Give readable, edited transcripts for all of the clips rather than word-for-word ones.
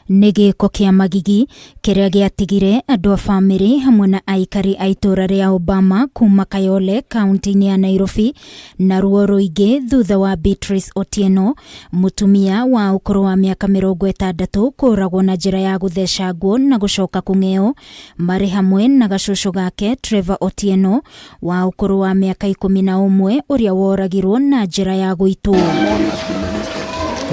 Nĩ gĩko kĩa magigi kĩrĩa gĩatigire andũ a bamĩrĩ hamwe na aikari a itũũra rĩa Obama kuma Kayole kaunti-inĩ ya Nairobi na ruo rũingĩ thutha wa Beatrice Otieno, mũtumia wa ũkũrũ wa mĩaka 60 kũragwo na njĩra ya gũthecangwo na gũcoka kũng'eo marĩ hamwe na gacũcũ gake Trevor Otieno wa ũkũrũ wa mĩaka 11 ũrĩa woragirwo na njĩra ya gũitwo.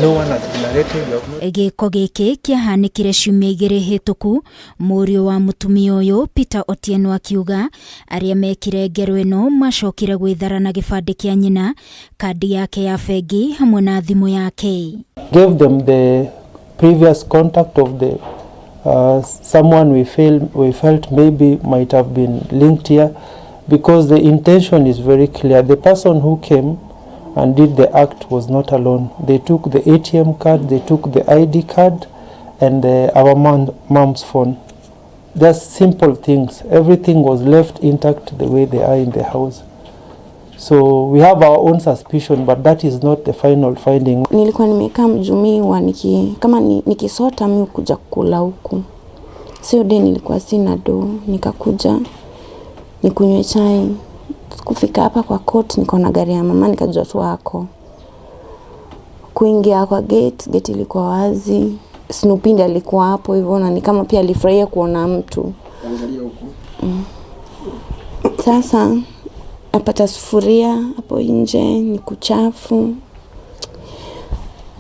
No one has been arrested. We have not Gĩko gĩkĩ kĩahanĩkire ciumia 2 hĩtũku, mũriũ wa mũtumia ũyũ Peter Otieno akiuga arĩa mekire ngero ĩno macokire gwĩthara na gĩbandĩ kĩa nyina, kandi yake ya bengi hamwe na thimũ yake. Gave them the previous contact of the someone we felt maybe might have been linked here, because the intention is very clear. The person who came and did the act was not alone. They took the ATM card, they took the ID card, and our mom's phone. Just simple things. Everything was left intact the way they are in the house. So we have our own suspicion, but that is not the final finding. Nilikuwa nimekaa mjumiwa kama nikisota mi kuja kula huku. Sio day nilikuwa sina do, nikakuja nikunywe chai. Kufika hapa kwa court nikaona gari ya mama, nikajua tu wako. Kuingia kwa gate, gate ilikuwa wazi. Snoopy ndiye alikuwa hapo hivyo, na ni kama pia alifurahia kuona mtu. Angalia huku. Sasa napata sufuria hapo nje ni kuchafu.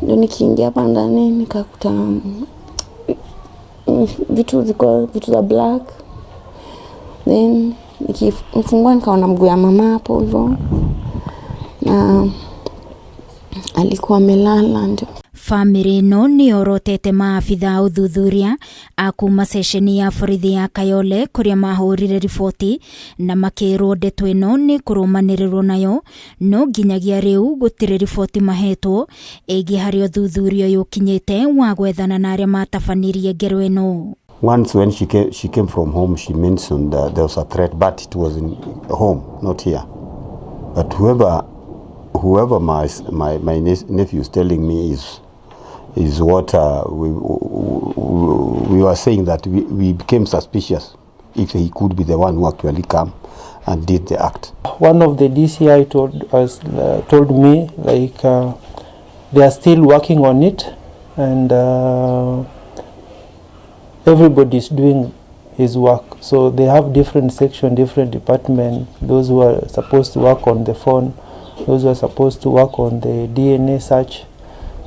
Ndio nikiingia hapa ndani nikakuta vitu ziko, vitu za black. Then nikifungua nikaona mguu ya mama hapo hivyo, na alikuwa amelala ndio. Bamĩrĩ ĩno nĩ yorotete maabitha a ũthuthuria a kuma ceceni ya borithi ya Kayole kũrĩa mahũrire riboti na makĩrwo ndeto ĩno nĩ kũrũmanĩrĩrwo nayo, no nginyagia rĩu gũtirĩ riboti mahetwo ĩgiĩ harĩa ũthuthuria ũyũ ũkinyĩte wa gwethana na arĩa matabanirie ngero ĩno. Once when she came from home, she mentioned that there was a threat, but it was in home, not here. But whoever my nephew is telling me is what we were saying, that we became suspicious if he could be the one who actually come and did the act. One of the DCI told me they are still working on it, and everybody is doing his work. So they have different section, different department. Those who are supposed to work on the phone, those who are supposed to work on the DNA search.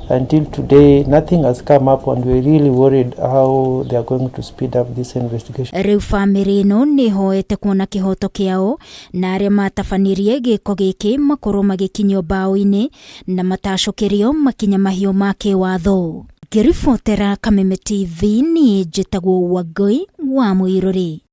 Until today, nothing has come up, and we're really worried how they are going to speed up this investigation. Rĩu bamĩrĩ ĩno nĩ ĩhoete kuona kĩhoto kĩao na arĩa matabanirie gĩko gĩkĩ makorwo magĩkinyio mbaũ-inĩ na matacũkĩrio makinya mahiũ ma kĩwatho. Ngĩribotera Kameme TV, niĩ njĩtagwo Wangũi wa Mũirũrĩ.